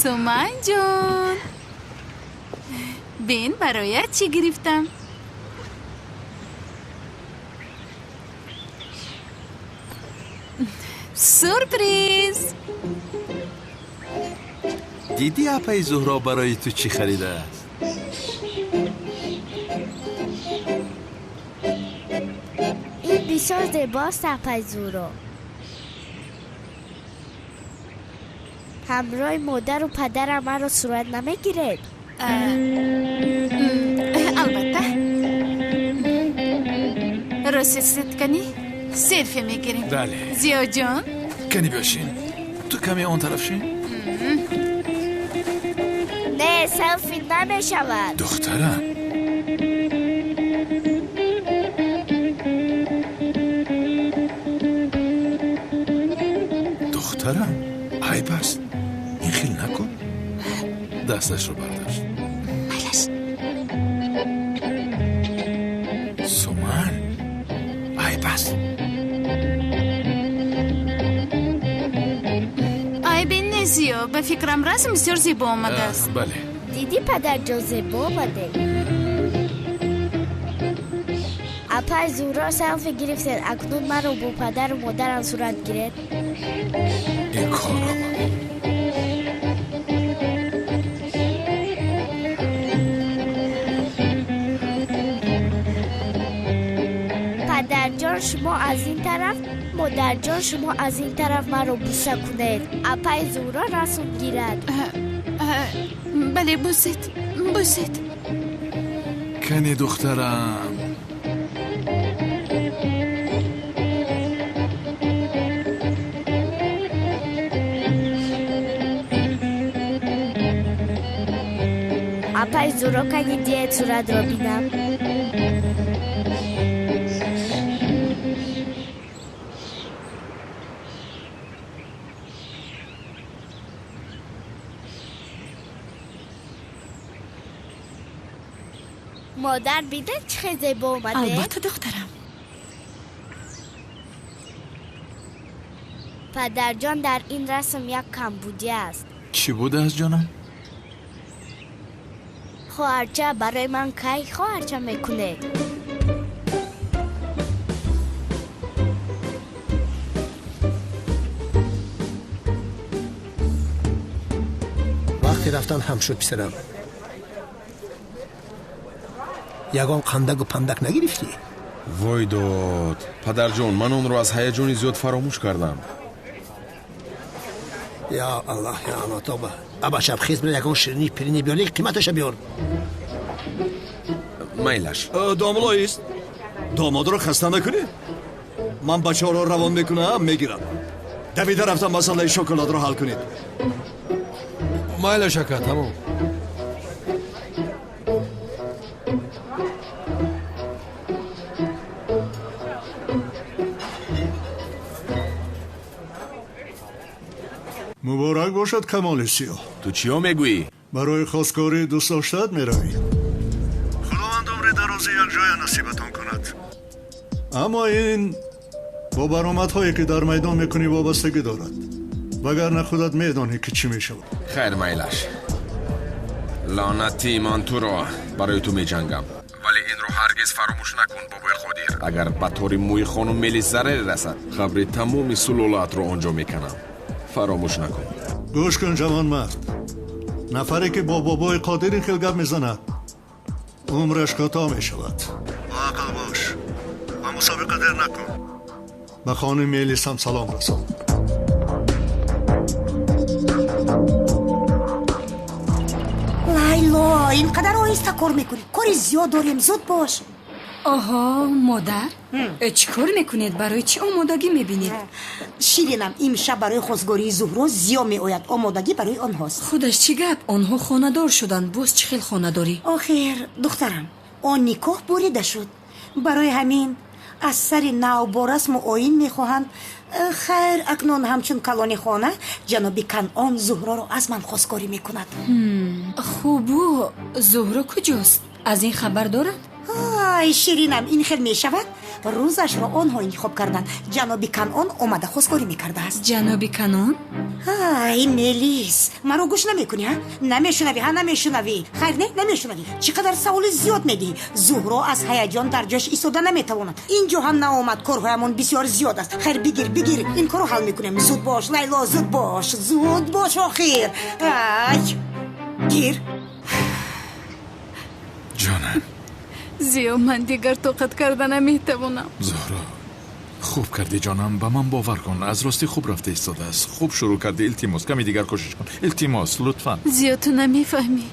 Суманҷон, бин бароят чӣ гирифтам. Сюрприз! Дидӣ апаи Зуҳро барои ту чӣ харидааст? Ин бисёр зебост, апаи Зуҳро. Ҳамроҳи модару падарам маро сурат намегиред? Албатта. Рости ситкани селфи мегирем. Бале. Зиёҷон? Кани биёшин. Ту каме он тараф шин. Не, селфи намешавад. Духтарам. Духтарам, айб аст. Ин хел накун. Дасташро бардошт. Майлаш. Суман, айб аст. Айбе не, Зиё. Ба фикрам расм бисёр зебо омадааст. Бале. Дидӣ, падарҷон, зебо омаде. Апаи Зуҳро селфи гирифтед, акнун маро бо падару модарам сурат гиред. Ин корро Падарҷон, шумо аз ин тараф, модарҷон, шумо аз ин тараф маро буса кунед. Апаи Зуҳро расм гирад. Бале, бусед, бусед. Кани духтарам. Апаи Зуҳро, кани диҳед суратро бинам. Модар, бидед чӣ хел зебо омаде? Албатта, духтарам. Падарҷон, дар ин расм як камбудӣ аст. Чӣ будааст, ҷонам? Хоҳарча, барои ман кай хоҳарча мекунед? Вақти рафтан ҳам шуд, писарам. Ягон қандагу пандак нагирифтӣ? Вой дод, падарҷон, ман онро аз ҳаяҷони зиёд фаромӯш кардам. Я Аллоҳ, я Аллоҳ, тоба. Аба шабхез бира ягон ширини пирини биёр, лекин қиматаша биёр. Майлаш. Домлоист, домодро хаста накунед. Ман бачаҳоро равон мекунам, мегирам. Давида рафтам масъалаи шоколадро ҳал кунед. Майлаш, ака, тамом. Муборак бошад, Камоли Сиёҳ. Ту чиё мегӯӣ? Барои хосгории дӯстдоштаат меравӣ. Худованд умри дарози якҷоя насибатон кунад. Аммо ин бо баромадҳое ки дар майдон мекунӣ вобастагӣ дорад. Вагарна худат медонӣ ки чӣ мешавад. Хайр, майлаш. Лаънати ман туро барои ту меҷангам. Вале инро ҳаргиз фаромӯш накун, бобои Қодир. Агар ба тори мӯи хонум Мелис зараре расад, қабри тамоми сулолаатро он ҷо меканам. Фаромӯш накун. Гӯш кун, ҷавонмард. Нафаре ки бо бобои Қодир ин хел гап мезанад, умраш кӯтоҳ мешавад. Боақл бош ва мусобиқа дер накун. Ба хонум Мелис ҳам салом расон. Лайло, ин қадар оҳиста кор мекунӣ. Кори зиёд дорем, зуд бош. Оҳо, модар, чӣ кор мекунед? Барои чӣ омодагӣ мебинед? Ширинам, имшаб барои хосгории Зуҳро Зиё меояд. Омодагӣ барои онҳост. Худаш чӣ гап? Онҳо хонадор шуданд. Боз чӣ хел хонадорӣ? Охир, духтарам, он никоҳ бурида шуд. Барои ҳамин аз сари нав бо расму оин мехоҳанд. Хайр, акнун ҳамчун калони хона ҷаноби Канъон Зуҳроро аз ман хосгорӣ мекунад. Хубу, Зуҳро куҷост? Аз ин хабар дорад? Ай ширинам, ин хел мешавад? Рӯзашро онҳо интихоб карданд. Ҷаноби Канон омада хостгорӣ мекардааст. Ҷаноби Канон? Ай Мелис, маро гӯш намекунӣ, ҳа? Намешунавӣ, ҳа, намешунавӣ. Хайр, не, намешунавӣ. Чӣ қадар саволи зиёд медиҳӣ. Зуҳро аз ҳаяҷон дар ҷояш истода наметавонад. Инҷо ҳам наомад, корҳоямон бисёр зиёд аст. Хайр, бигир, бигир, ин корро ҳал мекунем. Зуд бош, Лайло, зуд бош, зуд бош, охир. Ай, гир. Ҷонам. Зиё, ман дигар тоқат карда наметавонам. Зуҳро, хуб кардӣ ҷонам, ба ман бовар кун, аз ростӣ хуб рафта истодааст. Хуб шурӯъ кардӣ, илтимос, каме дигар кӯшиш кун. Илтимос, лутфан. Зиё, ту намефаҳмӣ.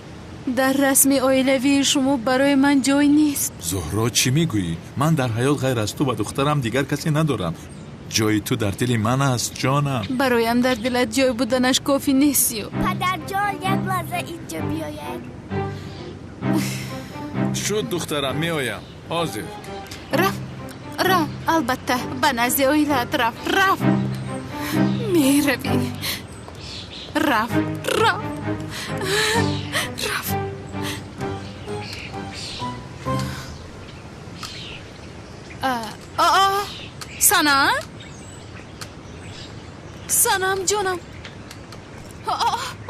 Дар расми оилавии шумо барои ман ҷой нест. Зуҳро, чӣ мегӯӣ? Ман дар ҳаёт ғайр аз ту ва духтарам дигар касе надорам. Ҷои ту дар дили ман аст, ҷонам. Бароям дар дилат ҷой буданаш кофӣ нест, Зиё. Падарҷон, як лаҳза инҷо биёяд. Шуд, духтарам, меоям. Ҳозир. Раф, раф, албатта, ба назди оилаат раф, раф. Меравӣ. Раф, раф, раф. Санам? Санам, ҷонам.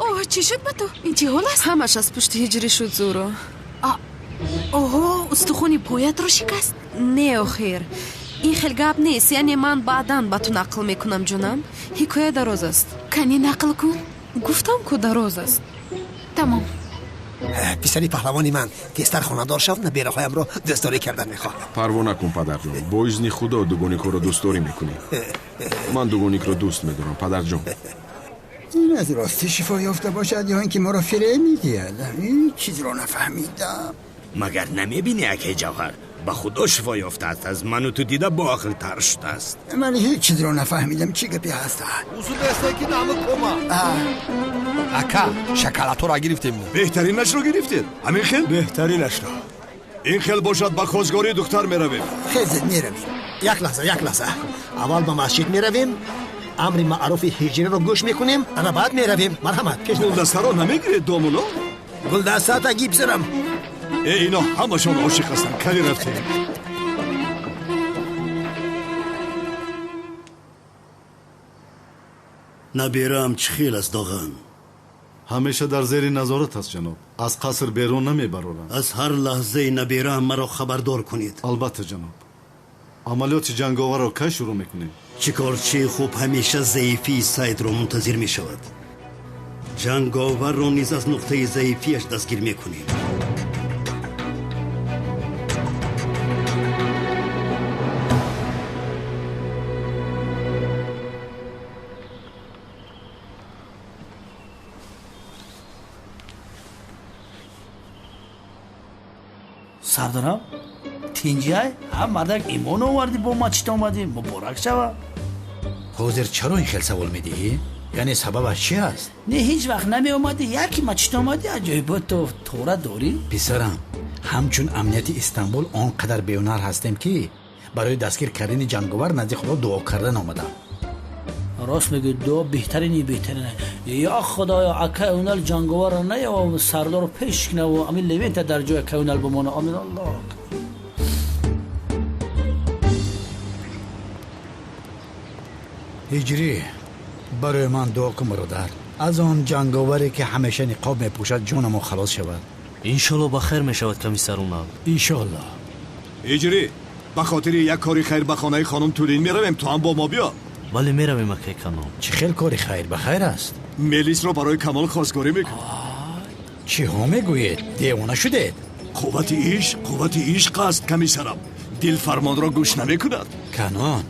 О, чӣ шуд ба ту? Ин чӣ ҳол аст? Ҳамаш аз пушти ҳиҷрӣ шуд, Зуҳро. Оҳо, устухони поятро шикаст? Не, охир, ин хел гап нест. Яъне ман баъдан ба ту нақл мекунам, ҷонам. Ҳикоя дароз аст. Кани нақл кун. Гуфтам, ку дароз аст. Тамом. Писари паҳлавони ман, тезтар хонадор шав, набераҳоямро дӯстдорӣ кардан мехоҳам. Парво накун, падарҷон, бо изни Худо дугоникҳоро дӯстдорӣ мекунӣ. Ман дугоникро дӯст медорам, падарҷон. Ин аз ростӣ шифо ёфта бошад ё ин ки моро фиреб медиҳад? Ҳеҷ чизро нафаҳмидам. Магар намебинӣ, акай Ҷавҳар, ба Худо шифо ёфтааст, аз ману ту дида боақлтар шудааст. Ман ҳеҷ чизро нафаҳмидам, чӣ гапе ҳаст? Ака, шоколадҳоро гирифтем. Беҳтаринашро гирифтед? Ҳамин хел? Беҳтаринашро. Ин хел бошад, ба хостгории духтар меравем. Хезед, меравем. Як лаҳза, як лаҳза. Аввал ба масҷид меравем, амри маъруфи ҳиҷриро гӯш мекунем, ана баъд меравем. Марҳамат, пеш. Гулдастаро намегиред, домуло? Гулдастата гипсарам. Э, ино ҳамашон ошиқ ҳастанд. Кали рафтем. Набераам чӣ хел аст, доған? Ҳамеша дар зери назорат аст, ҷаноб. Аз қаср берун намебароранд. Аз ҳар лаҳзаи набераам маро хабардор кунед. Албатта, ҷаноб. Амалиёти ҷанговарро кай шурӯъ мекунем? Чикорчии хуб ҳамеша заифии сайдро мунтазир мешавад. Ҷанговарро низ аз нуқтаи заифиаш дастгир мекунем. Сардарам, тинҷиай, ҳа мардак имон овардӣ, бо мачит омадӣ, муборак шава. Ҳозир чаро ин хел савол медиҳӣ? Яъне сабабаш чи аст? Не, ҳеҷ вақт намеомадӣ, яке мачит омадӣ, аҷоибот то тора дорӣ? Писарам, ҳамчун амнияти Истанбул он қадар беҳунар ҳастем, ки барои дастгир кардани ҷанговар назди Худо дуо кардан омадам. Рост мегӯӣ, дуо беҳтарини беҳтарин. Ё Худоё, акай унал ҷанговарро наёв, сардорро пеш кунаву амин Левента дар ҷои акай унал бимона. Амин Аллоҳ. Ҳиҷрӣ, барои ман дуо кун, бародар. Аз он ҷанговаре ки ҳамеша ниқоб мепӯшад ҷонамон халос шавад. Иншолло ба хайр мешавад, комиссар Унал. Иншолло. Ҳиҷрӣ, ба хотири як кори хайр ба хонаи хонум Тулин меравем, ту ҳам бо мо биё. Бале, меравем, акай Канон. Чӣ хел кори хайр? Ба хайр аст? Мелисро барои Камол хостгорӣ мекунам. Чиҳо мегӯед? Девона шудед? Қуввати ишқ, қуввати ишқ аст, комиссарам. Дил фармонро гӯш намекунад. Канон,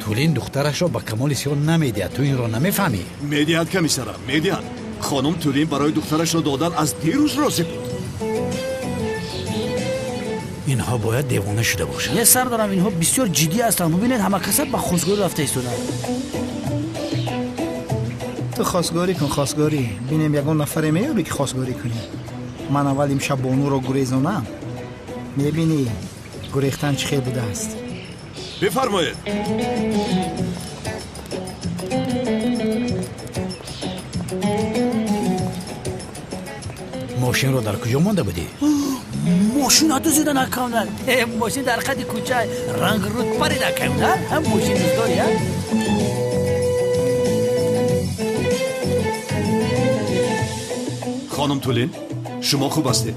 Тулин духтарашро ба Камоли Сиёҳ намедиҳад. Ту инро намефаҳмӣ? Медиҳад, комиссарам, медиҳад. Хонум Тулин барои духтарашро додан аз дирӯз розӣ буд. Инҳо бояд девона шуда бошанд. Не, сардарам, инҳо бисёр ҷиддӣ ҳастанд. Бубинед, ҳама каса ба хостгорӣ рафта истоданд. Ту хостгорӣ кун, хостгорӣ. Бинем ягон нафаре меёбӣ, ки хостгорӣ кунӣ. Ман аввал имшаб бонуро гурезонам. Мебинӣ, гурехтан чӣ хел будааст. Бифармоед. Мошинро дар куҷо монда будӣ? Мошина дузидан акаунал. Мошин дар қади кӯча ранг руд парид акаунал. Ҳам мошин дуздори, а? Хонум Тулин, шумо хуб ҳастед?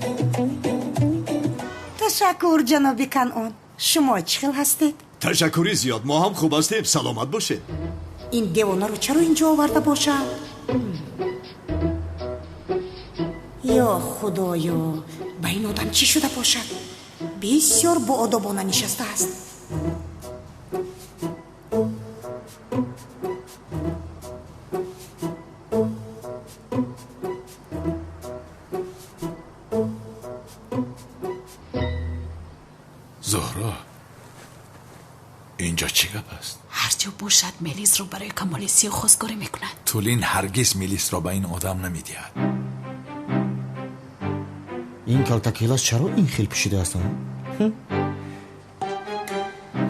Ташаккур, ҷаноби Канъон. Шумо чӣ хел ҳастед? Ташаккури зиёд, мо ҳам хуб ҳастем, саломат бошед. Ин девонаро чаро инҷо оварда бошад? Ё худоё, ба ин одам чӣ шуда бошад? Бисёр боодобона нишастааст. Зуҳро, инҷо чӣ гап аст? Ҳар ҷо бошад, Мелисро барои Камоли Сиёҳ хостгорӣ мекунад. Тулин ҳаргиз Мелисро ба ин одам намедиҳад. Ин калтакелас чаро ин хел пӯшидаастанд?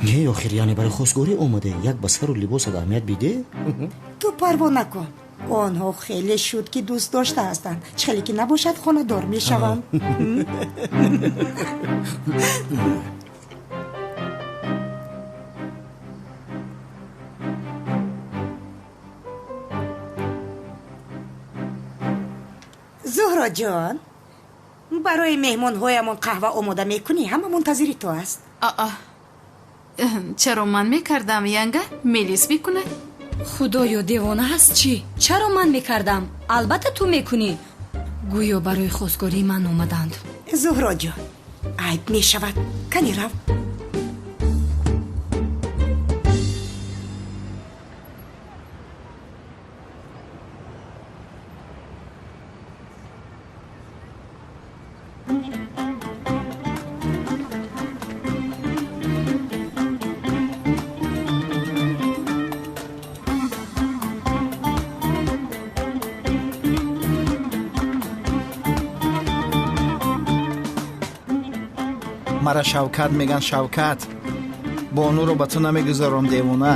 Не, охир, яъне барои хостгорӣ омаде, як ба сару либосат аҳамият биде? Ту парво накун. Онҳо хеле шуд ки дӯст дошта ҳастанд. Чӣ хеле ки набошад, хонадор мешаванд. Зуҳроҷон, барои меҳмонҳоямон қаҳва омода мекунӣ? Ҳама мунтазири ту аст. Аа, чаро ман мекардам, янга? Мелис мекунад. Худоё, девона ҳаст чӣ? Чаро ман мекардам? Албатта ту мекунӣ. Гӯё барои хостгории ман омаданд. Зуҳроҷон, айб мешавад. Кани рав. Мара Шавкат меган, Шавкат. Бонуро ба ту намегузорам, девона.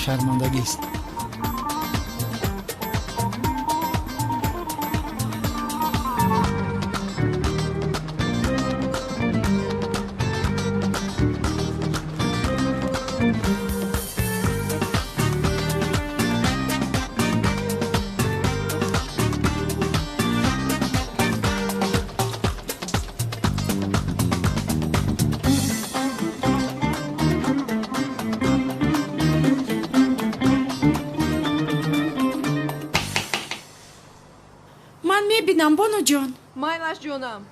Шармандагист. Мебинам, бонуҷон. Майлаш, ҷонам.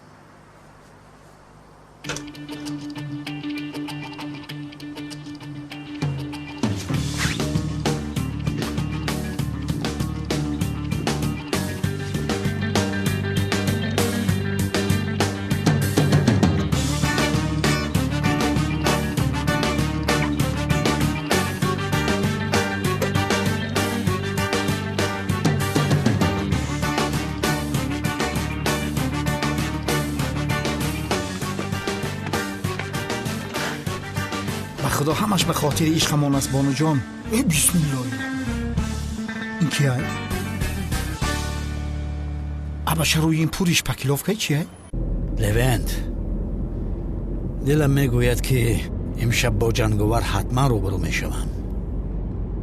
Худо, ҳамаш ба хотири ишқамон аст, бонуҷон. Э, бисмиллоҳ, ин кияй? Абаша рӯи ин пуриш пакиловкай чияй? Левент, дилам мегӯяд, ки имшаб бо ҷанговар ҳатман рӯбарӯ мешавам.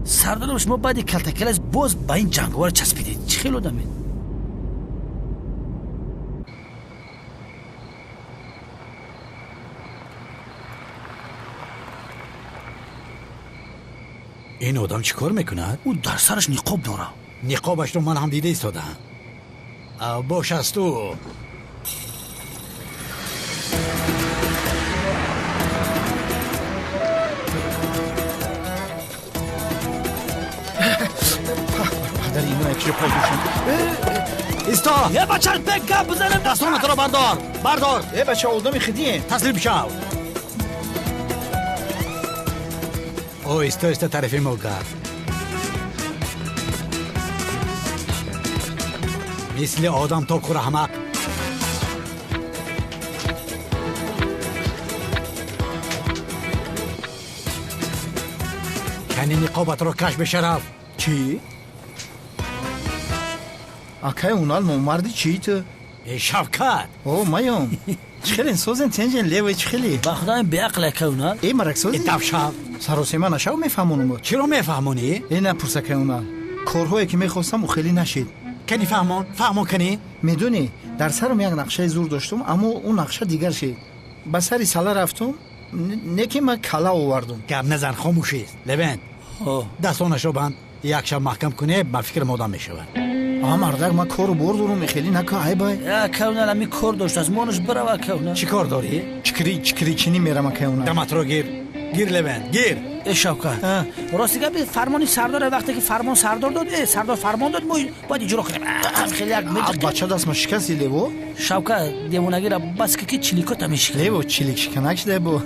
Сардорам, шумо баъди калтакелас боз ба ин ҷанговар часпидед. Чӣ хел одамед? Ин одам чӣ кор мекунад? Ӯ дар сараш ниқоб дорад. Ниқобашро ман ҳам дида истодаам. Бош аз ту. Падари ино якчиро пайдо шуд. Исто! Е, бача, бек гап бизанем! Дастонатро бардор! Бардор! Е, бача, одами хидием. Таслим шав! Оҳиста оҳиста тарафи мо гафт. Мисли одам тоб хӯр, аҳмақ. Кани ниқобатро каш, бешараф. Чӣ? Акай унал номарди чӣ ту? Э, Шавкат! О, маём. Чӣ хелен созен тенҷен левой чӣ хели? Ба худоям беақл акай унал. Э, марак созен? Э, давшав. Саросема нашав мефаҳмонум. Чиро мефаҳмонӣ? Э, напурс акай унал. Корҳое ки мехостам, ӯ хеле нашид. Кани фаҳмон, фаҳмон кани? Медонӣ, дар сарам як нақшаи зур доштум, аммо ӯ нақша дигар шид. Ба сари сала рафтум, не ки ман кала овардум. Гап назан, хомӯшист. Левент, дастонашро банд, як шаб маҳкам куне, ба фикрам одам мешавад. А мардак, ман кору бор дорум, хеле нака айбай. Ака унал ами кор доштааст, монаш бирав ака унал. Чӣ кор дорӣ? Чикри чикричинӣ мерам акай унал. Даматро гир. Гир Левент, гир. Э, Шавкат, рости гап, фармони сардор, вақте ки фармон сардор дод, э, сардор фармон дод, мо бояд иҷро кунем. Хеле як меҷ. Бача дастма шикасти лево? Шавкат, девонагира бас ки чиликота мешикан. Лево чилик шиканак шуда бо.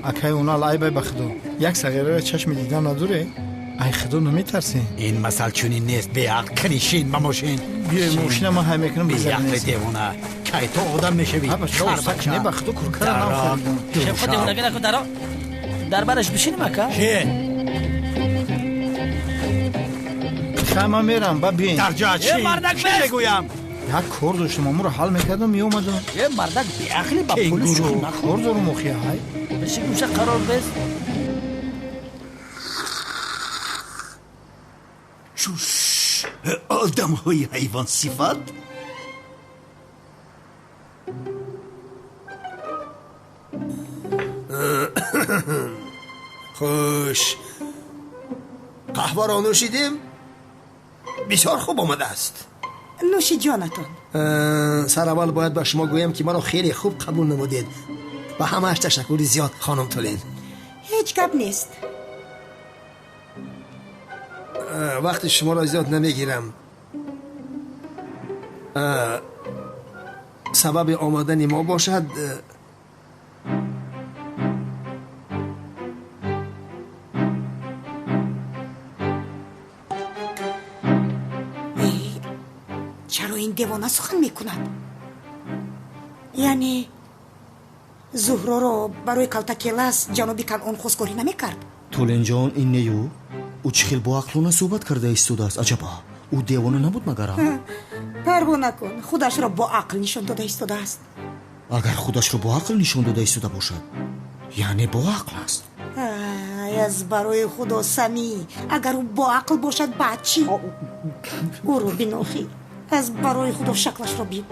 Акай унал айбай ба худо. Як сағираро чашми дидан надоре? Ай худо наметарсӣ? Ин масал чунин нест, беақл, кани шин ба мошин. Биёй мошина ман ҳай мекунам. Беақли девона, кай ту одам мешавӣ? Не ба худо куркара нам харидам. Шавкат, девонагӣ накун, даро. Дар бараш бишинем ака? Шин. Хай ман мерам, ба биёин. Дар ҷоят шин. Э, мардак, чӣ мегӯям? Як кор доштам, амуро ҳал мекардам, меомадам. Э, мардак беақли, ба полис шӯхӣ накун. Кор дорум охи, ҳай. Бишин, гӯша қарор бес. Чуш, одамҳои ҳайвонсифат. Хуш, қаҳваро нӯшидем, бисёр хуб омадааст. Нӯши ҷонатон. Сараввал бояд ба шумо гӯям, ки маро хеле хуб қабул намудед. Ба ҳамааш ташаккури зиёд, хонум Тулин. Ҳеҷ гап нест. Вақти шуморо зиёд намегирам. Сабаби омадани мо бошад Чаро ин девона сухан мекунад? Яъне Зуҳроро барои калтакелас ҷаноби Канъон хостгорӣ намекард? Тулинҷон, ин нею ӯ чӣ хел боақлона суҳбат карда истодааст. Аҷаба, ӯ девона набуд магарам? Парво накун, худашро боақл нишон дода истодааст. Агар худашро боақл нишон дода истода бошад, яъне боақл аст. Ай, аз барои худо Самӣ, агар ӯ боақл бошад, баъд чӣ? Ӯро бинохӣ, аз барои худо шаклашро бин.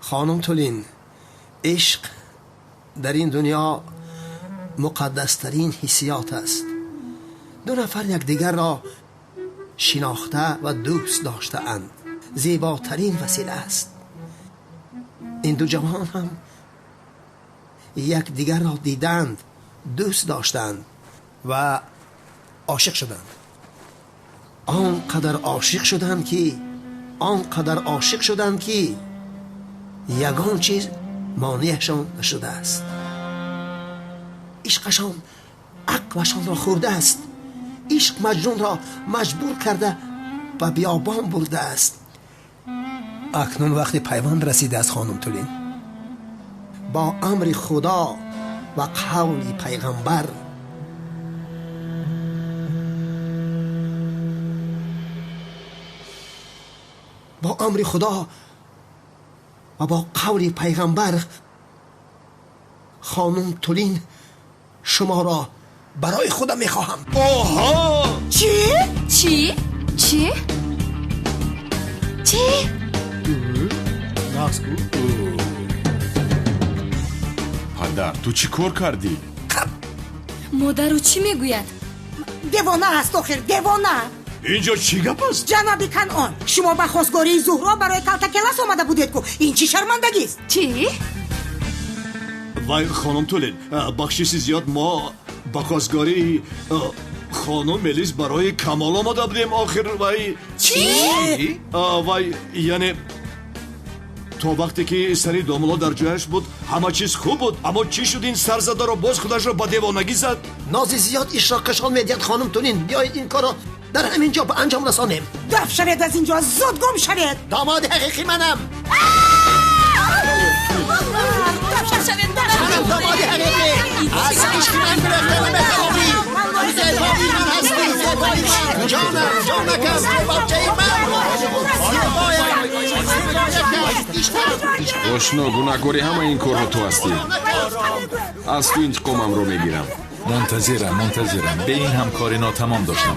Хонум Тулин, ишқ дар ин дунё муқаддастарин ҳиссиёт аст. Ду нафар якдигарро шинохта ва дӯст доштаанд. Зеботарин васила аст. Ин ду ҷавон ҳам якдигарро диданд, дӯст доштанд ва ошиқ шуданд. Он қадар ошиқ шуданд ки, он қадар ошиқ шуданд ки ягон чиз монеашон нашудааст. Ишқашон ақлашонро хӯрдааст. Ишқ Маҷнунро маҷбур карда ба биёбон бурдааст. Акнун вақти пайванд расидааст, хонум Тулин. Бо амри Худо ва қавли пайғамбар бо амри Худо ва бо қавли пайғамбар хонум Тулин, шуморо барои худам мехоҳам. Оҳо! Чӣ? Чӣ? Чӣ? Чӣ? Падар, ту чӣ кор кардӣ? Модару чӣ мегӯяд? Девона аст охир, девона. Инҷо чӣ гап аст? Ҷаноби Канъон, шумо ба хостгории Зуҳро барои калтакелас омада будед ку. Ин чӣ шармандагист? Чӣ? Вай, хонум Тулин, бахшиши зиёд, мо ба хостгории хонум Мелис барои Камол омада будем. Охир вай чӣ? Вай, яъне то вақте ки сари домуло дар ҷояш буд, ҳама чиз хуб буд, аммо чӣ шуд ин сарзадаро боз худашро ба девонагӣ зад? Нози зиёд ишроқашон медиҳад, хонум Тулин. Биёед ин корро дар ҳамин ҷо ба анҷом расонем. Даф шавед аз ин ҷо, зуд гум шавед. Домоди ҳақиқӣ манам. Даф шавед. Манам домоди ҳақиқӣ. Аз ишқи ман гурехта наметавонӣ. Зебои ман ҳастӣ, зебои ман, ҷонам, ҷонакам, бачаи ман, зебоям, зебоякам. Ошно, гунаҳкори ҳамаи ин корҳо ту ҳастӣ. Аз ту интиқомамро мегирам. Мунтазирам, мунтазирам. Бе ин ҳам кори нотамом доштам.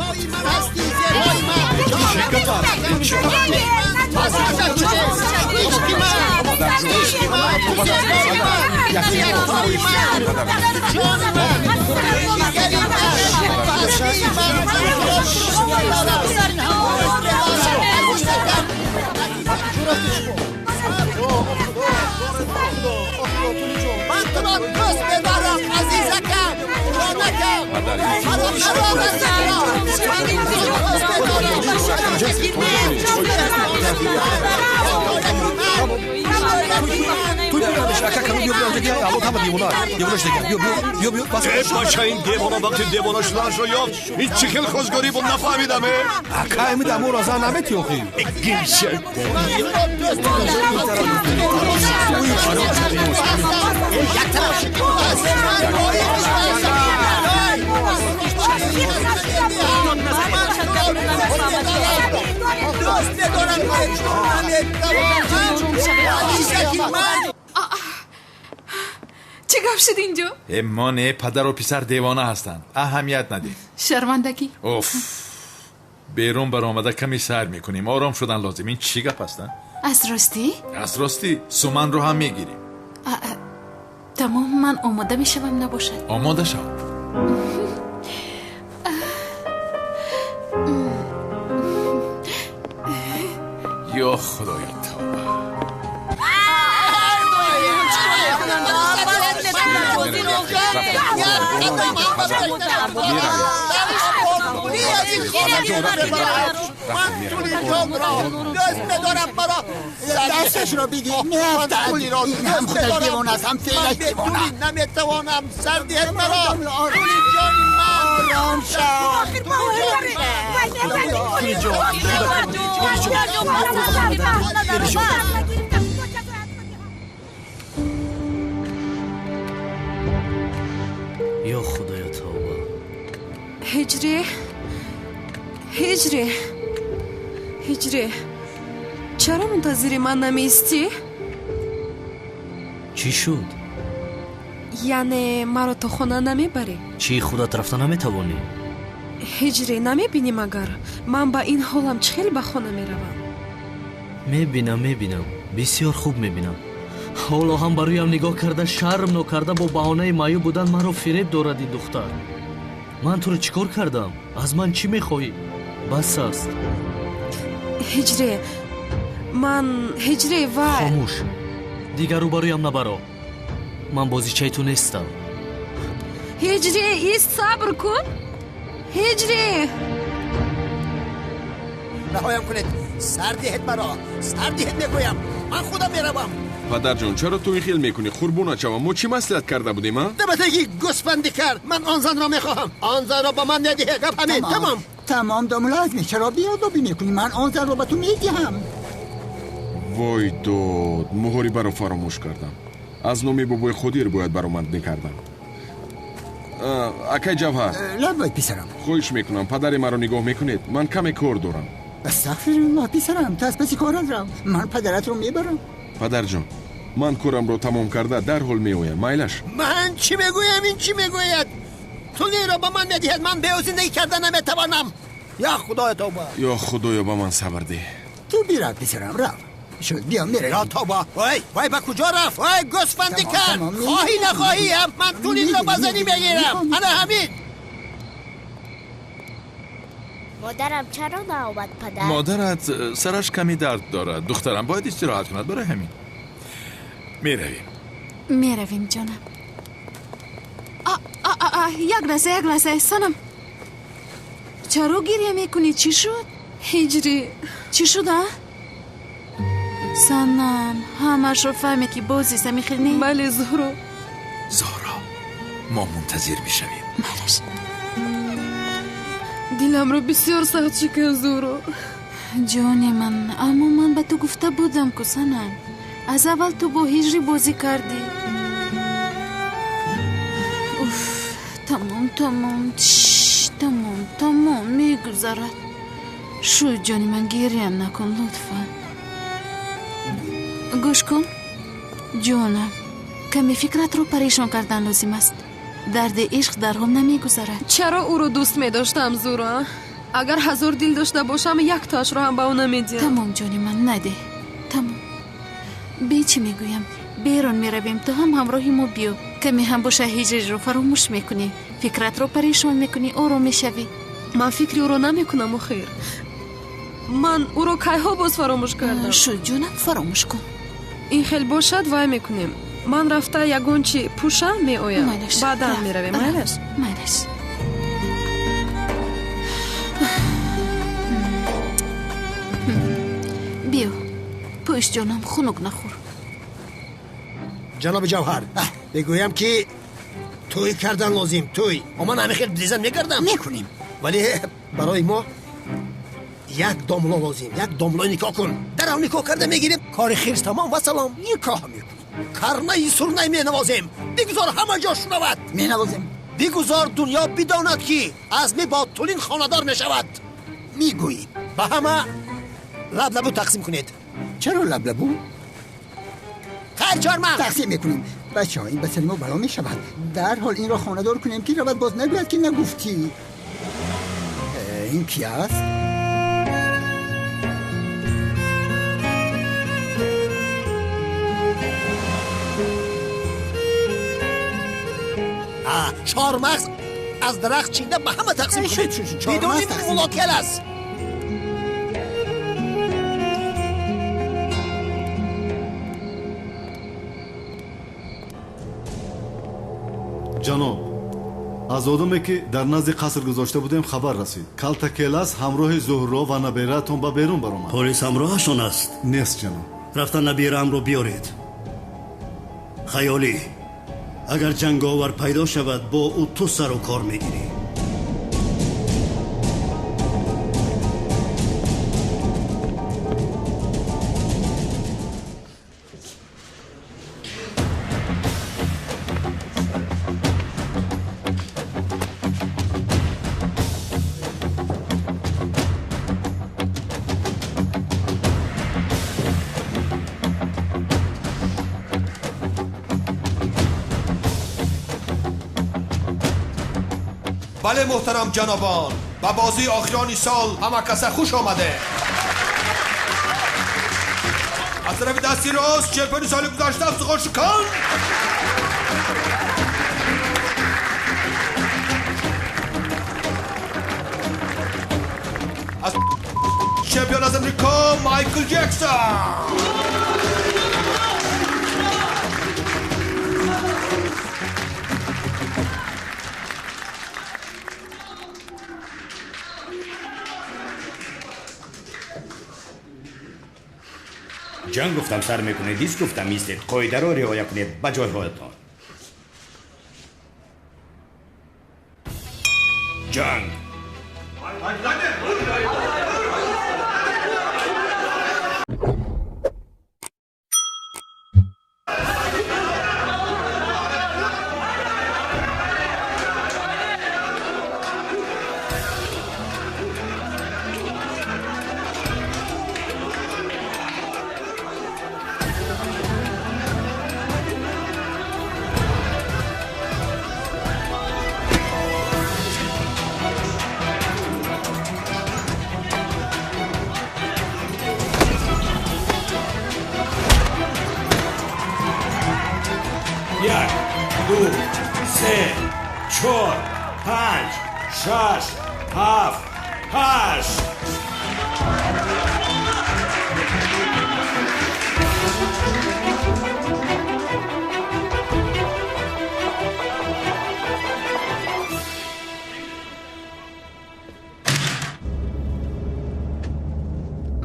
Ман туро дӯст медорам, азизакам, ҷонакам. Бача, ин девона вақти девона шуданашро ёфт, ин чӣ хел хозгорӣ буд, нафаҳмидам. Ака, ҳамин даморо зан наметӣ охир. Чӣ гап шуд инҷо? Мо не, падару писар девона ҳастанд. Аҳамият надиҳ. Шармандагӣ. Уф, берун баромада каме сайр мекунем. Ором шудан лозим. Ин чӣ гап аст? Аз ростӣ? Аз ростӣ. Суманро ҳам мегирем. Тамом, ман омода мешавам, набошад. Омода шав. Ё худоё, тавба. Дасташро бигир, меафтад. Ин ҳам худаш девона аст, ҳам феълаш девона. Наметавонам, сар диҳед маро. Тули ҷони ман. Ором шав. Ё худоё, тавба. Ҳиҷрӣ, ҳиҷрӣ, ҳиҷрӣ, чаро мунтазири ман намеистӣ? Чӣ шуд? Яъне маро то хона намебарӣ? Чӣ, худат рафта наметавонӣ? Ҳиҷрӣ, намебинӣ магар ман ба ин ҳолам чӣ хел ба хона меравам? Мебинам, мебинам, бисёр хуб мебинам. Ҳоло ҳам ба рӯям нигоҳ карда, шарм нокарда, бо баҳонаи маъюб будан маро фиреб дорад ин духтар. Ман туро чӣ кор кардам? Аз ман чӣ мехоҳӣ? Бас аст. Ҳиҷрӣ, ман, ҳиҷрӣ, вай. Хомӯш, дигар рӯбарӯям набаро. Ман бозичаи ту нестам. Ҳиҷрӣ, ист, сабр кун. Ҳиҷрӣ, раҳоям кунед. Сар диҳед маро, сар диҳед, мегӯям. Ман худам меравам. Падарҷон, чаро ту ин хел мекунӣ? Қурбона шавам, мо чӣ маслиҳат карда будем, а? Дабатаги гӯсфанди кар, ман он занро мехоҳам. Он занро ба ман медиҳед. Гап ҳамин, тамом. Тамом, домла Азми, чаро беодобӣ мекунӣ? Ман он занро ба ту медиҳам. Вой дод, муҳорибаро фаромӯш кардам. Аз номи бобои Қодир бояд баромад мекардам. Акай Ҷавҳар. Лаббай, писарам. Хоҳиш мекунам, падари маро нигоҳ мекунед? Ман каме кор дорам. Астағфируллоҳ, писарам, ту аз паси корат рав. Ман падаратро мебарам. Падарҷон, ман корамро тамом карда дарҳол меоям. Майлаш? Ман чӣ мегӯям, ин чӣ мегӯяд? Тулиро ба ман медиҳад, ман бе ӯ зиндагӣ карда наметавонам. Ё худоё, тавба. Ё худоё, ба ман сабр деҳ. Ту бирав, писарам, рав. Шуд, биё, меравем. Ё тавба. Вой, вой, ба куҷо рафт? Вой, гӯсфанди кар. Хоҳӣ нахоҳӣ, ман тулиро ба занӣ мегирам. Ана ҳамин. Модарам чаро наомад, падар? Модарат сараш каме дард дорад, духтарам, бояд истироҳат кунад. Барои ҳамин меравем. Меравем, ҷонам. Як лаҳза, як лаҳза, санам, чаро гиря мекунӣ? Чӣ шуд? Ҳиҷрӣ, чӣ шуд, а? Санам, ҳамашро фаҳмед, ки боз ҳамин хел не? Бале, Зуҳро. Зуҳро, мо мунтазир мешавем. Малаш. Диламро бисёр сахт шикаст, Зуҳро. Ҷони ман, аммо ман ба ту гуфта будам ку, санам. Аз аввал ту бо ҳиҷрӣ бозӣ кардӣ. Уф, тамом, тамом. Тамом мегузарад. Шуд, ҷони ман, гиря накун, лутфан. Гӯш кун, ҷонам, каме фикратро парешон кардан лозим аст. Дарди ишқ дарҳол намегузарад. Чаро ӯро дӯст медоштам, Зура? Агар 1000 дил дошта бошам, яктоашро ҳам ба ӯ намедиҳам. Тамом, ҷони ман, надеҳ. Тамом. Бе чӣ мегӯям? Берун меравем, ту ҳам ҳамроҳи мо биё. Каме ҳам боша ҳиҷриро фаромӯш мекунӣ. Фикратро парешон мекунӣ, ором мешавӣ. Ман фикри ӯро намекунам, охир. Ман ӯро кайҳо боз фаромӯш кардам. Шуд, ҷонам, фаромӯш кун. Ин хел бошад, вай мекунем. Ман рафта ягон чи пӯшам, меоям. Баъдан меравем, майлаш? Майлаш. Биё, пӯш, ҷонам, хунук нахӯр. Ҷаноби Ҷавҳар, бигӯям ки тӯй кардан лозим, тӯй. Ман ҳамин хел дизан мекардам. Мекунем. Вале барои мо як домло лозим, як домлои никоҳ кун. Дарав никоҳ карда мегирем, кори хирс тамом ва салом. Никоҳ мекунем. Карнаи сурнай менавозем. Бигузор ҳама ҷо шунавад. Менавозем. Бигузор дунё бидонад ки Азмӣ бо Тулин хонадор мешавад. Мегӯем. Ба ҳама лаблабу тақсим кунед. Чаро лаблабу? Хайр, чормағз тақсим мекунем. Бачаҳо, ин ба сари мо бало мешавад. Дарҳол инро хонадор кунем ки равад боз нагӯяд ки нагуфтӣ. Ин ки аст? Чормағз аз дарахт чида ба ҳама тақсим кунед. Бидуни мулокел аст. Ҷаноб, аз одаме ки дар назди қаср гузошта будем хабар расид. Калтакелас ҳамроҳи Зуҳро ва набераатон ба берун баромад. Полис ҳамроҳашон аст? Нест, ҷаноб. Рафта набераамро биёред. Хаёлӣ, агар ҷанговар пайдо шавад, бо ӯ ту сару кор мегирӣ. Бале, муҳтарам ҷанобон, ба бозии охирони сол ҳама каса хуш омаде. Аз тарафи дасти рост чемпиони соли гузашта Афтихор Шукан, аз чемпион аз Амрико Майкл Ҷексон. Ҷанг гуфтам сар мекунед, ҳеҷ гуфтам истед. Қоидаро риоя кунед ба ҷойҳоятон. Ҷанг. Як, ду, се, чор, панҷ, шаш, ҳафт, ҳашт.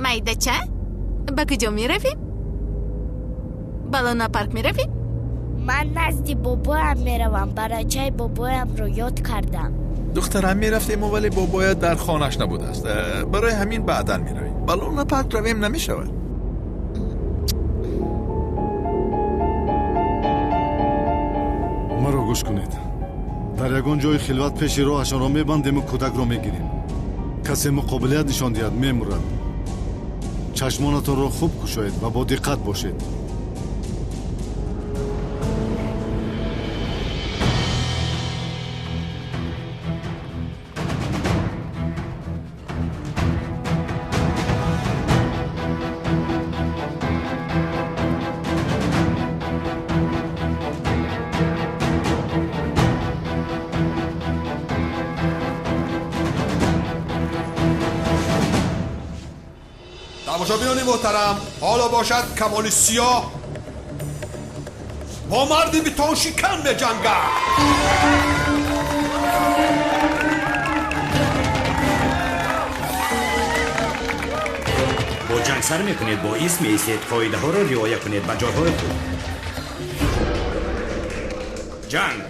Майдача, ба куҷо меравем? Ба лунапарк меравем? Ман назди бобоям меравам. Барачаи бобоямро ёд кардам. Духтарам, мерафтему, вале бобоят дар хонааш набудааст. Барои ҳамин баъдан меравем. Ба лунапарк равем намешавад. Маро гӯш кунед. Дар ягон ҷои хилват пеши роҳашонро мебандему кӯдакро мегирем. Касе муқобилият нишон диҳад, мемурад. Чашмонатонро хуб кушоед ва бо диққат бошед. тамошобинони муҳтарам, ҳоло бошад Камоли Сиёҳ бо марди битоншикан меҷангад. Бо ҷанг сар мекунед, бо исм меистед, қоидаҳоро риоя кунед, ба ҷойҳои худ. Ҷанг!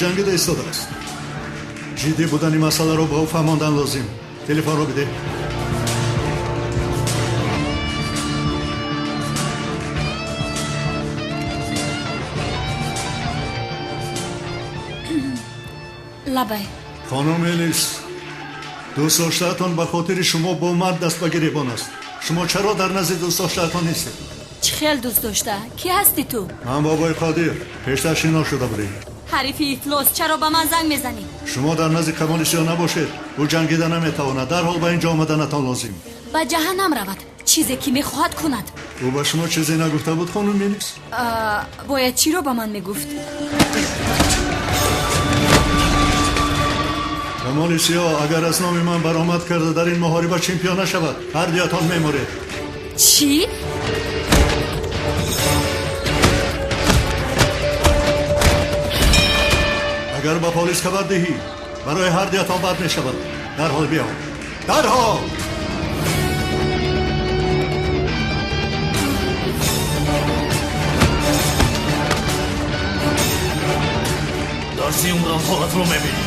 Ҷангида истодааст. Ҷиддӣ будани масъаларо ба ӯ фаҳмондан лозим. Телефонро бидеҳ. Лабай. Хонум Элис, дӯстдоштаатон ба хотири шумо бо мард даст ба гиребон аст. Шумо чаро дар назди дӯстдоштаатон нестед? Чӣ хел дӯст дошта? Кӣ ҳастӣ ту? Ман бобои Қодир. Пештар шинос шуда будем. Ҳарифи ифлос, чаро ба ман занг мезанӣ? Шумо дар назди Камоли Сиёҳ набошед. Ӯ ҷангида наметавонад. Дарҳол ба ин ҷо омаданатон лозим. Ба ҷаҳаннам равад. Чизе ки мехоҳад кунад. Ӯ ба шумо чизе нагуфта буд, хонум Мелис? Бояд чиро ба ман мегуфт? Камоли Сиёҳ агар аз номи ман баромад карда дар ин муҳориба чемпион нашавад, ҳар дуятон мемуред. Чӣ? Агар ба полис хабар диҳӣ, барои ҳар дуятон бад мешавад. Дарҳол биё, дарҳол! Дарси умрам ҳолатро мебинӣ.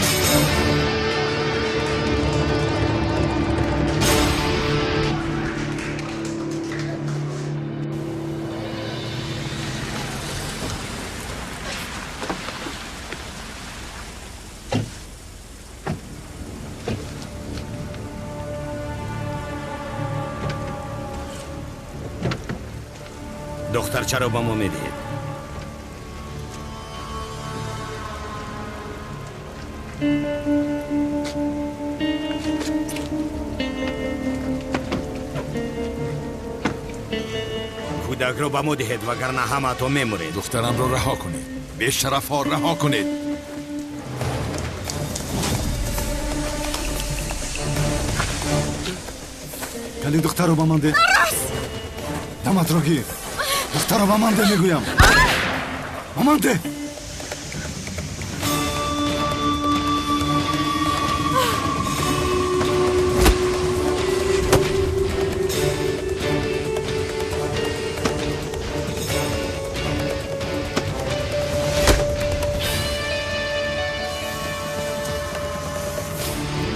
Духтарчаро ба мо медиҳед. Кӯдакро ба мо диҳед, вагарна ҳамаатон мемуред. Духтарамро раҳо кунед. Бешарафҳо, раҳо кунед. Кали духтарро ба ман деҳ. Даматро гир. Духтарро ба ман деҳ, мегӯям. Ба ман деҳ.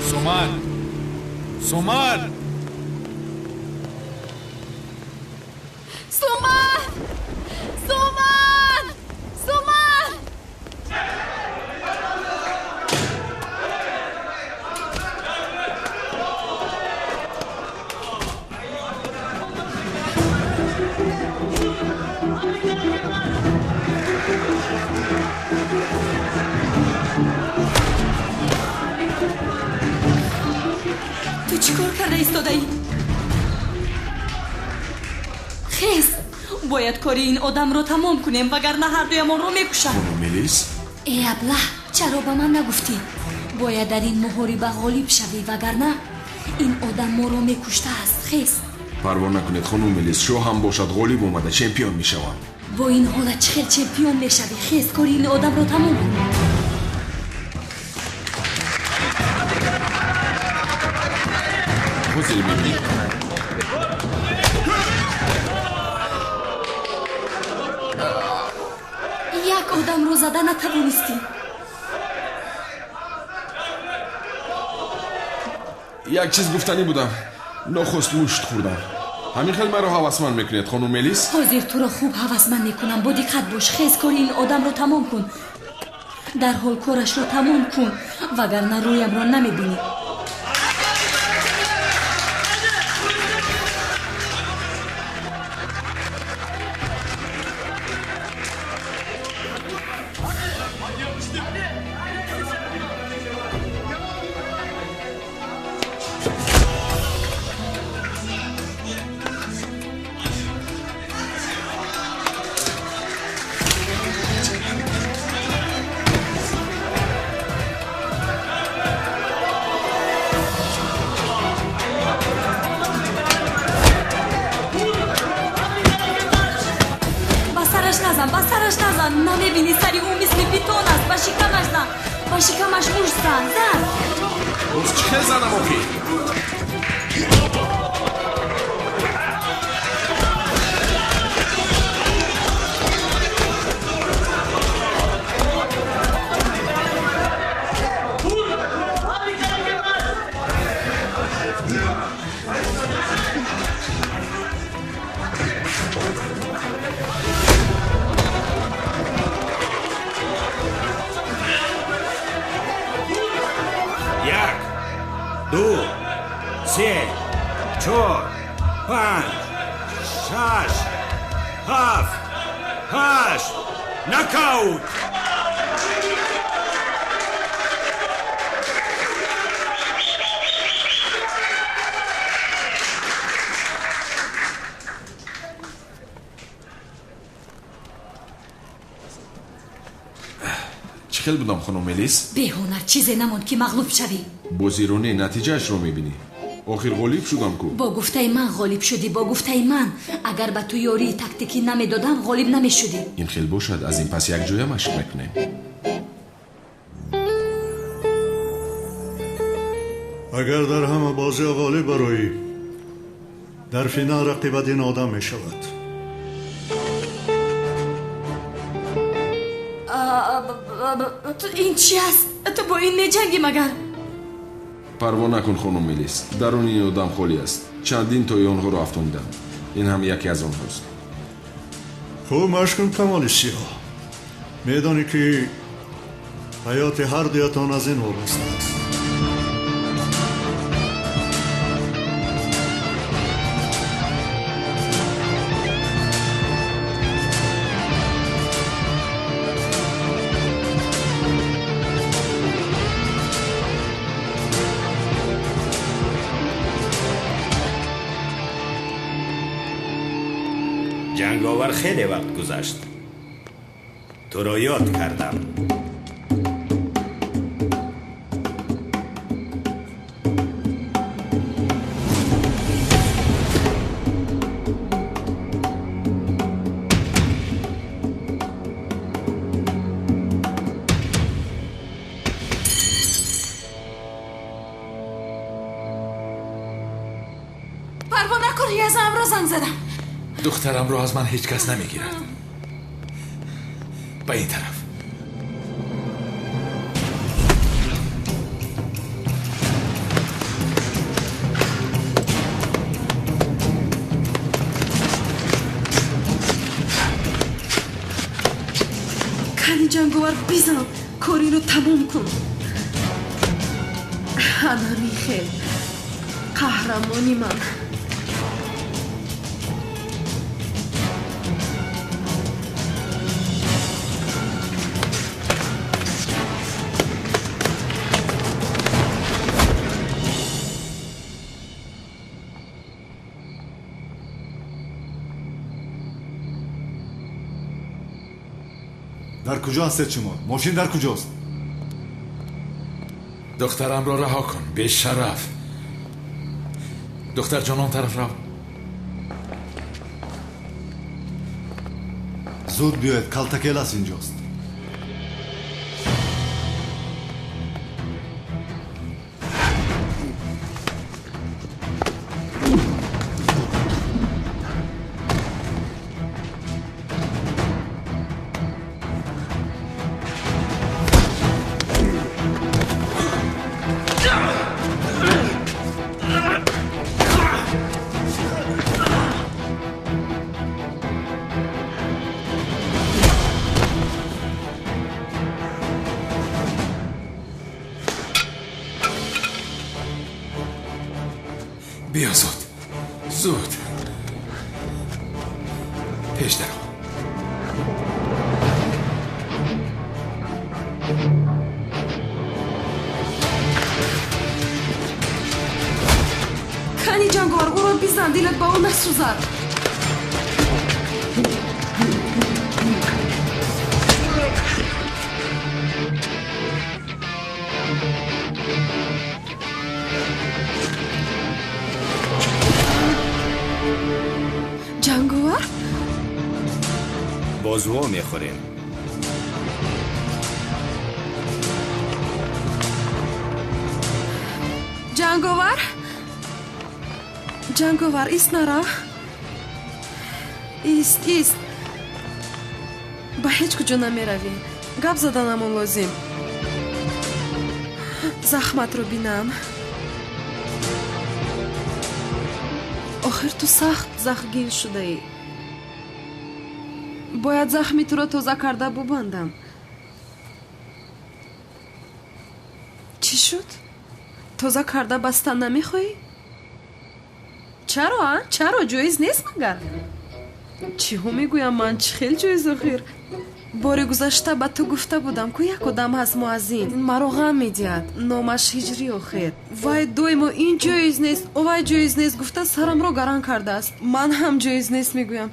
Суман! Суман! Суман! Суман! Суман! Ту чӣ кор карда истодаӣ? Хез! Бояд кори ин одамро тамом кунем, вагарна ҳардуямонро мекушад. Хонум Мелис? Э аблаҳ, чаро ба ман нагуфтӣ? Бояд дар ин муҳориба ғолиб шавӣ, вагарна ин одам моро мекуштааст. Хез! Парво накунед, хонум Мелис, шоҳ ҳам бошад ғолиб омада чемпион мешавам. Бо ин ҳолат чӣ хел чемпион мешавӣ? Хез, кори ин одамро тамом кун. Ҳозир мебинӣ. Як одамро зада натавонистӣ. Як чиз гуфтанӣ будам. Нохост мушт хӯрдам. Ҳамин хел маро ҳавасманд мекунед, хонум Мелис? Ҳозир туро хуб ҳавасманд мекунам. Бо диққат бош. Хез, кори ин одамро тамом кун. Дарҳол корашро тамом кун, вагарна рӯямро намебинӣ. Намебинӣ, сари ӯ мисли битон аст. Ба шикамаш зан, ба шикамаш мушт зан, зан. Боз чӣ хел занам охӣ? Ду, се, чор, панҷ, шаш, ҳафт, ҳашт. Нокаут! Чӣ хел будам, хонум Мелис? Беҳунар чизе намонд, ки мағлуб шавӣ. Бозиро не, натиҷаашро мебинӣ. Охир ғолиб шудам ку. Бо гуфтаи ман ғолиб шудӣ, бо гуфтаи ман. Агар ба ту ёрии тактикӣ намедодам, ғолиб намешудӣ. Ин хел бошад, аз ин пас якҷоя машқ мекунем. Агар дар ҳама бозиҳо ғолиб бароӣ, дар финал рақибат ин одам мешавад. Ин чи аст? Ту бо ин меҷангӣ магар? Парво накун, хонум Мелис, даруни ин одам холӣ аст. Чандин тои онҳоро афтонидам. Ин ҳам яке аз онҳост. Хуб машқ кун, Камоли Сиёҳ. Медонӣ, ки ҳаёти ҳар дуятон аз ин вобаста аст. Ҷанговар, хеле вақт гузашт. Туро ёд кардам. Парво накун, язамро занг задам. Духтарамро аз ман ҳеҷ кас намегирад. Ба ин тараф. Кани, ҷанговар, бизан, кориро тамом кун. Ана михел, қаҳрамони ман. Дар куҷо ҳастед шумо? Мошин дар куҷост? Духтарамро раҳо кун, бешараф. Духтарҷон, он тараф рав. Зуд биёед, калтакелас инҷост. Биё зуд, зуд, пеш даро. Кани ҷанговар, ӯро бизан, дилат ба ӯ насӯзад. Ҷанговар? Боз во мехӯрем. Ҷанговар? Ҷанговар, ист, нарав. Ист, ист. Ба ҳеҷ куҷо намеравӣ. Гап заданамон лозим. Захматро бинам. Охир ту сахт захмгин шудаӣ. Бояд захми туро тоза карда бубандам. Чӣ шуд? Тоза карда бастан намехоҳӣ? Чаро, а? Чаро ҷоиз нест магар? Чиҳо мегӯям ман, чӣ хел ҷоиз охир? Бори гузашта ба ту гуфта будам, ку як одам ҳаст муаззин, маро ғам медиҳад, номаш Ҳиҷрӣ охир. Вай доимо ин ҷоиз нест, овай ҷоиз нест гуфта сарамро гаран кардааст. Ман ҳам ҷоиз нест мегӯям.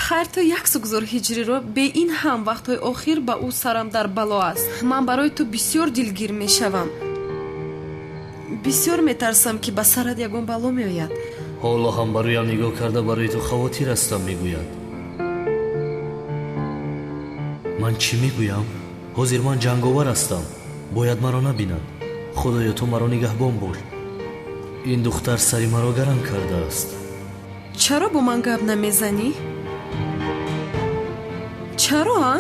Хайр, ту як сугзор Ҳиҷриро, бе ин ҳам вақтҳои охир ба ӯ сарам дар бало аст. Ман барои ту бисёр дилгир мешавам. Бисёр метарсам, ки ба сарат ягон бало меояд. Ҳоло ҳам ба рӯям нигоҳ карда барои ту хавотир ҳастам мегӯяд. Ман чӣ мегӯям? Ҳозир ман ҷанговар ҳастам, бояд маро набинад. Худоё, ту маро нигаҳбон бош. Ин духтар сари маро гарам кардааст. Чаро бо ман гап намезанӣ? Чаро, а?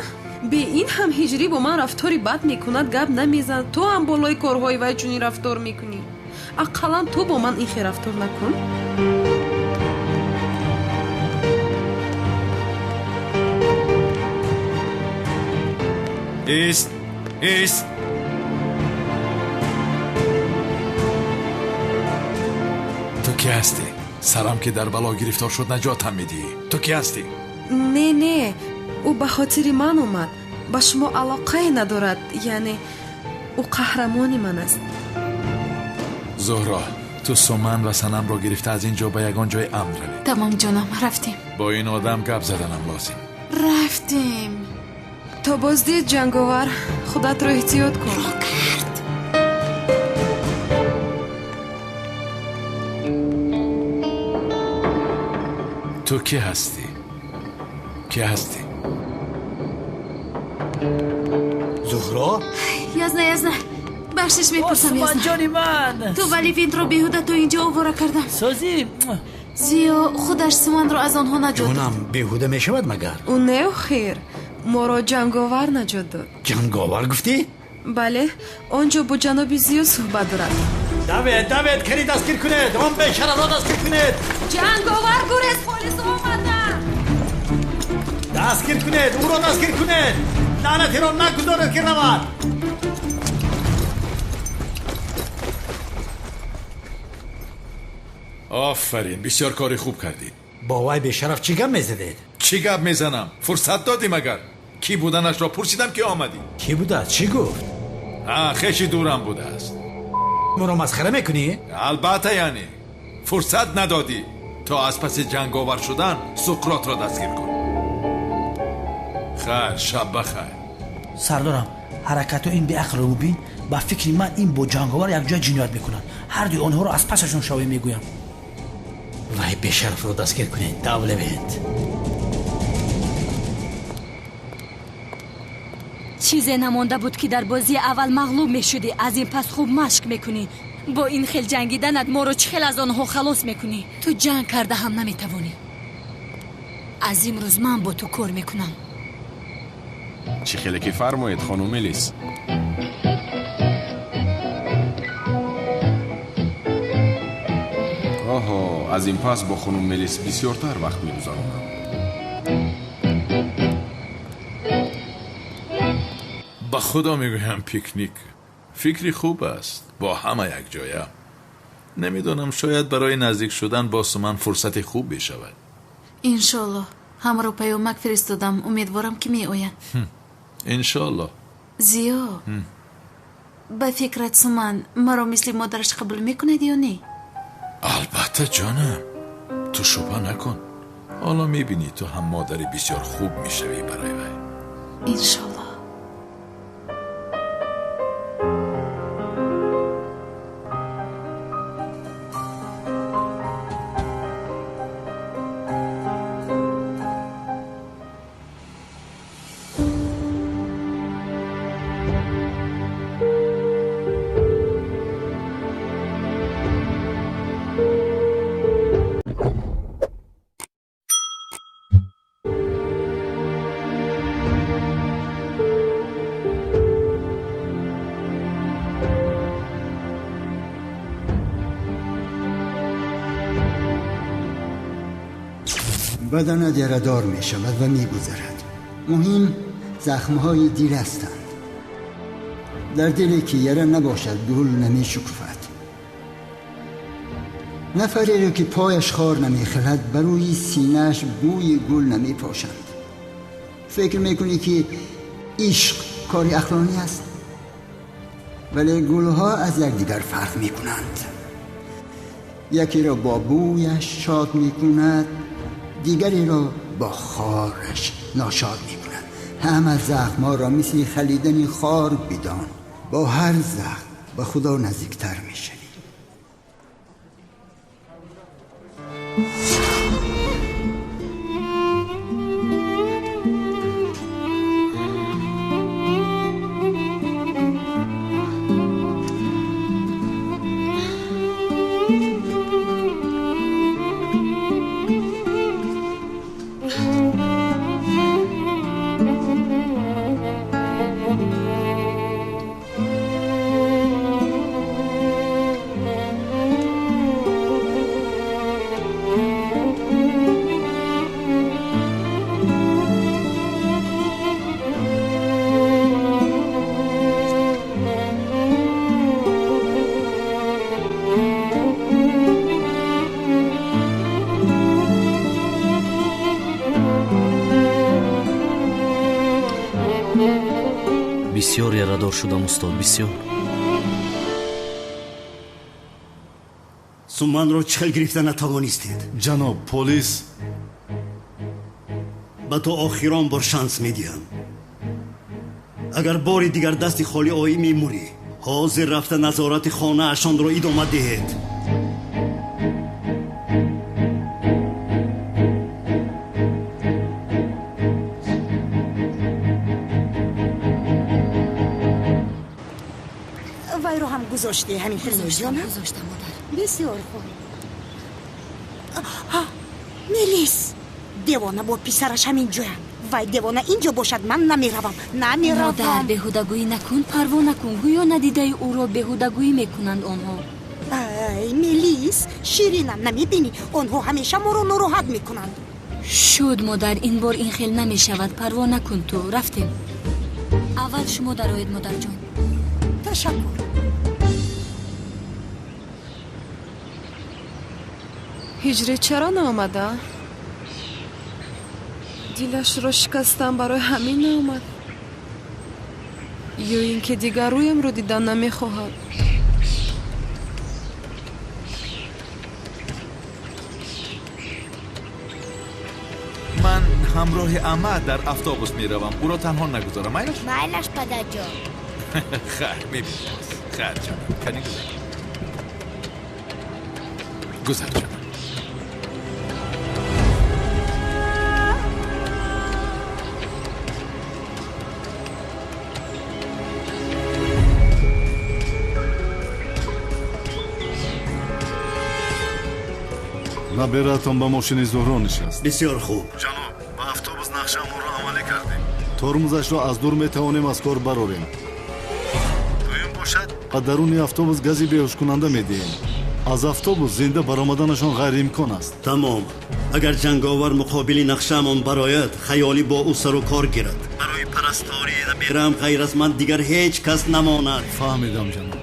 Бе ин ҳам Ҳиҷрӣ бо ман рафтори бад мекунад, гап намезанад. Ту ҳам болои корҳои вай чунин рафтор мекунӣ. Ақаллан ту бо ман ин хел рафтор накун. Ист, ист. Ту кӣ ҳастӣ? Сарам ки дар бало гирифтор шуд, наҷотам медиҳӣ. Ту кӣ ҳастӣ? Не, не, ӯ ба хотири ман омад. Ба шумо алоқае надорад, яъне ӯ қаҳрамони ман аст. Зуҳро, ту Суман ва Санамро гирифта аз ин ҷо ба ягон ҷои амн равӣ. Тамом ҷонам, рафтем. Бо ин одам гап заданам лозим. Рафтем. То боздид, ҷанговар, худатро эҳтиёт кун. Роҳ кард. Ту кӣ ҳастӣ? Кӣ ҳастӣ? Зуҳро? Язна, язна. Бахшиш мепурсам, язна. Ҷони ман. Ту ва Левинтро беҳуда то инҷо овора кардам. Созӣ. Зиё худаш Суманро аз онҳо наҷот дод. Ҷонам, беҳуда мешавад магар? Ӯ не, охир. Моро ҷанговар наҷот дод. Ҷанговар гуфтӣ? Бале, он ҷо бо ҷаноби Зиё суҳбат дорад. Давед, давед, кани дастгир кунед, он бешарафро дастгир кунед. Ҷанговар гурез, полис омаданд. Дастгир кунед, ӯро дастгир кунед. Лаънатиро нагузоред ки равад. Офарин, бисёр кори хуб кардӣ. Бо вай бешараф чӣ гап мезадед? Чӣ гап мезанам? Фурсат додӣ магар? Кӣ буданашро пурсидам, ки омадӣ. Кӣ будааст? Чӣ гуфт? Хеши дурам будааст. Моро масхара мекунӣ? Албатта, яъне фурсат надодӣ то аз паси ҷанговар шудан Суқротро дастгир кун. Хайр, шаб бахайр. Сардорам, ҳаракатҳо ин беақлро бубин. Ба фикри ман ин бо ҷанговар якҷоя ҷиноят мекунанд. Ҳар дуи онҳоро аз пасашон шавем мегӯям. Вай бешарафро дастгир кунед, дав Левент. Чизе намонда буд, ки дар бозии аввал мағлуб мешудӣ. Аз ин пас хуб машқ мекунӣ. Бо ин хел ҷангиданат моро чӣ хел аз онҳо халос мекунӣ? Ту ҷанг карда ҳам наметавонӣ. Аз имрӯз ман бо ту кор мекунам. Чӣ хеле ки фармоед, хонум Мелис. Оҳо, аз ин пас бо хонум Мелис бисёртар вақт мегузаронам. Ба худо мегӯям, пикник фикри хуб аст, бо ҳама якҷоя. Намедонам, шояд барои наздик шудан бо Суман фурсати хуб бишавад. Иншоаллоҳ. Ҳамаро паёмак фиристодам, умедворам, ки меоянд. Иншоаллоҳ. Зиё, ба фикрат, Суман маро мисли модараш қабул мекунад ё не? Албатта, ҷонам, ту шубҳа накун. Ҳоло мебинӣ, ту ҳам модари бисёр хуб мешавӣ барои вай. Иншоаллоҳ. بدنت یره‌دار می شود و می گذرد. مهم زخمهای دل هستند. در دلی که یره نباشد گل نمی شکفد. نفری را که پایش خار نمی خلد بر روی سینه‌اش بوی گل نمی پاشند. فکر میکنی که عشق کاری عقلانی است، ولی گلها از یکدیگر فرق میکنند. یکی را با بویش شاد میکند، دیگری را با خارش ناشاد میکند. همه زخمها را مثل خلیدن خار بدان. با هر زخم به خدا نزدیکتر میشوی. Бисёр ярадор шудам, устод, бисёр. Суманро чӣ хел гирифта натавонистед? Ҷаноб полис, ба ту охирон бор шанс медиҳам. Агар бори дигар дасти холӣ оӣ, мемурӣ. Ҳозир рафта назорати хонаашонро идома диҳед. Вайро ҳам гузоштӣ ҳамин хел меҷонам? Гузоштам, модар. Бисёр хуб. Мелис, девона бо писараш ҳамин ҷоянд. Вай девона инҷо бошад, ман намеравам, намеравам. Модар, беҳудагӯӣ накун, парво накун. Гӯё надидаи ӯро беҳудагӯӣ мекунанд онҳо. Ай, Мелис, ширинам, намебинӣ? Онҳо ҳамеша моро нороҳат мекунанд. Шуд, модар, ин бор ин хел намешавад. Парво накун ту. Рафтем. Аввал шумо дароед, модарҷон. Ташаккур. Ҳиҷрӣ чаро наомада? Дилашро шикастам, барои ҳамин наомад. Ё ин ки дигар рӯямро дидан намехоҳад. Ман ҳамроҳи ама дар автобус меравам. Ӯро танҳо нагузорам, майлаш? Майлаш, падарҷон. Хайр, мебинем. Хайр, ҷонам, кани гузар. Гузар, ҷонам. Набераатон ба мошини Зуҳро нишаст. Бисёр хуб. Ҷаноб, ба автобус нақшаамонро амалӣ кардем. Тормозашро аз дур метавонем аз кор барорем. Дуюм бошад, ба даруни автобус гази беҳушкунанда медиҳем. Аз автобус зинда баромаданашон ғайриимкон аст. Тамом. Агар ҷанговар муқобили нақшаамон барояд, хаёлӣ бо ӯ сару кор гирад. Барои парастории набераам ғайр аз ман дигар ҳеҷ кас намонад. Фаҳмидам, ҷаноб.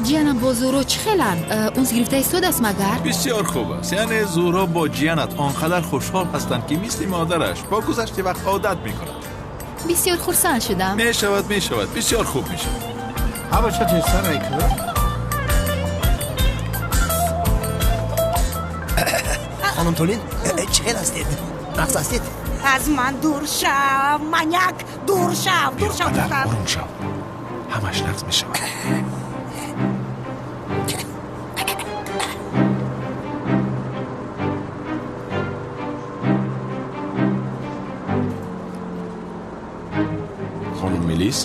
Ҷиянам бо Зуҳро чӣ хеланд? Унс гирифта истодааст магар? Бисёр хуб аст. Яъне Зуҳро бо ҷиянат он қадар хушҳол ҳастанд, ки мисли модараш бо гузашти вақт одат мекунад. Бисёр хурсанд шудам. Мешавад, мешавад, бисёр хуб мешавад. Ҳабача тезтар айку. Хонум Толин, чӣ хел ҳастед? Рақс ҳастед? Аз ман дур шав, маньяк, дур шав, дур шав. Ором шав, ҳамаш нақс мешавад. Хонум Мелис,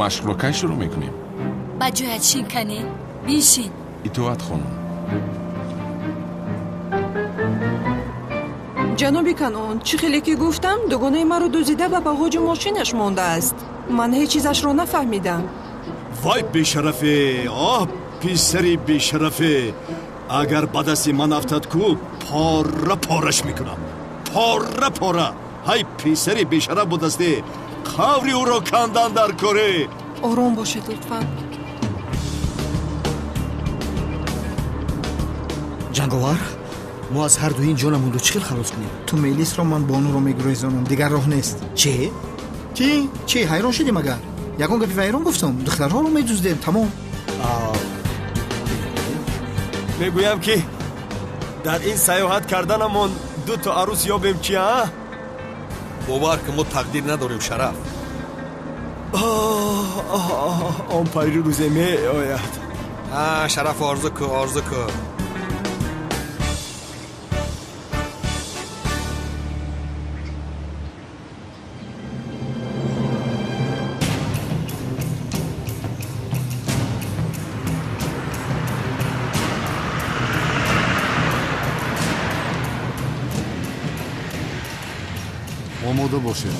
машқро кай шурӯъ мекунем? Ба ҷоят шин, канӣ, биншин. Итоат, хонум. Ҷаноби Канон, чӣ хеле ки гуфтам, дугонаи маро дузида ба бағоҷи мошинаш мондааст. Ман ҳеҷ чизашро нафаҳмидам. Вай бешарафе! Оҳ, писари бешарафе! Агар ба дасти ман афтад ку, пора пораш мекунам. Пора пора! Ҳай писари бешараф будасте! Қаври ӯро кандан дар коре! Ором бошед, лутфан. Ҷанговар, мо аз ҳар дуи ин ҷонамонро чӣ хел халос кунем? Ту Мелисро, ман Бонуро мегурезонам, дигар роҳ нест. Чӣ? Чӣ? Чӣ, ҳайрон шудӣ магар? Ягон гапи вайрон гуфтам? Духтарҳоро медуздем, тамом. Мегӯям ки дар ин саёҳат карданамон ду то арӯс ёбем, чи а? Бовар ки мо тақдир надорем, Шараф. Он пайри рӯзе меояд. Шараф, орзу ку, орзу ку. Омода бошед.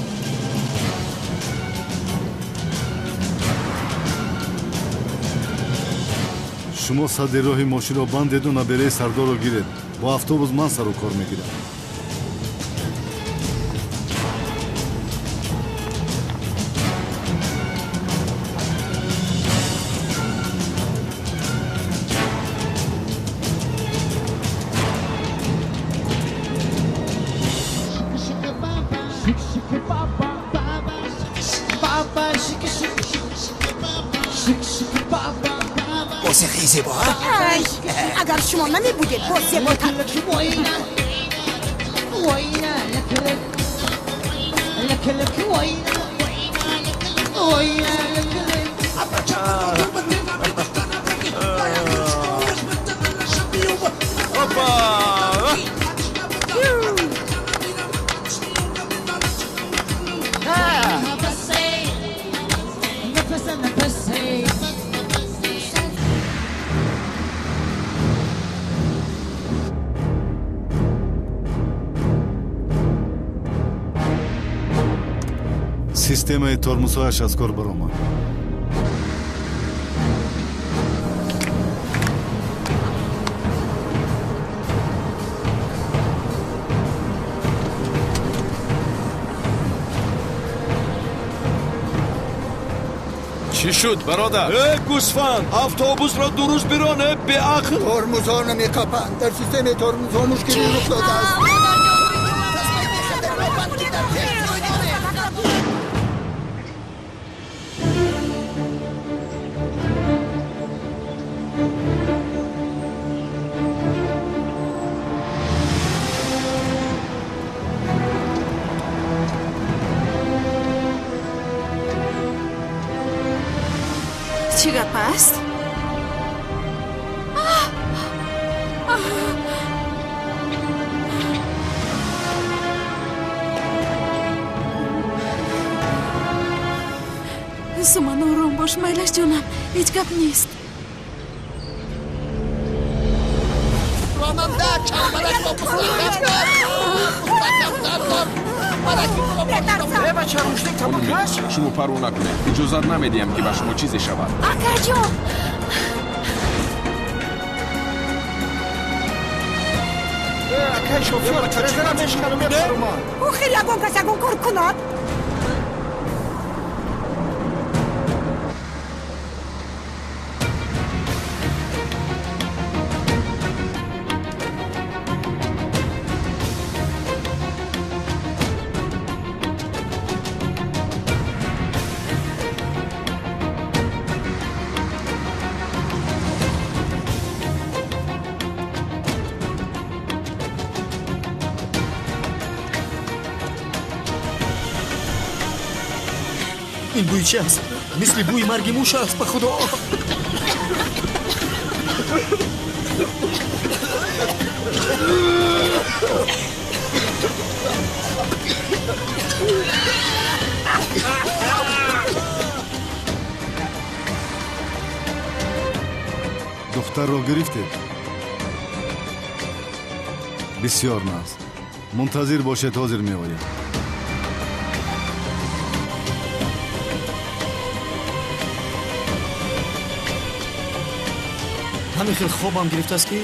Шумо садди роҳи мошинро бандеду набераи сардорро гиред. Бо автобус ман сару кор мегирам. Мусиқии зебо. Агар шумо намебудед, боз зеботар. Системаи тормозҳояш аз кор баромад. Чӣ шуд, бародар? Э, гӯсфанд, автобусро дуруст бирон, э, беақл! Тормозҳо намеқапанд. Дар системаи тормозҳо мушкилӣ рух додааст. Чӣ гап аст? Суман, ором бош, майлаш ҷонам, ҳеҷ гап нест. Ронанда чамбарак Шумо парво накунед, иҷозат намедиҳам, ки ба шумо чизе шавад. Акаҷон! Охир ягон кас ягон кор кунад. Ин бӯи чи аст? Мисли бӯи марги муш аст, ба худо. Духтарро гирифтед? Бисёр нағз. Мунтазир бошед, ҳозир меоям. Ҳамин хел хобам гирифтааст, ки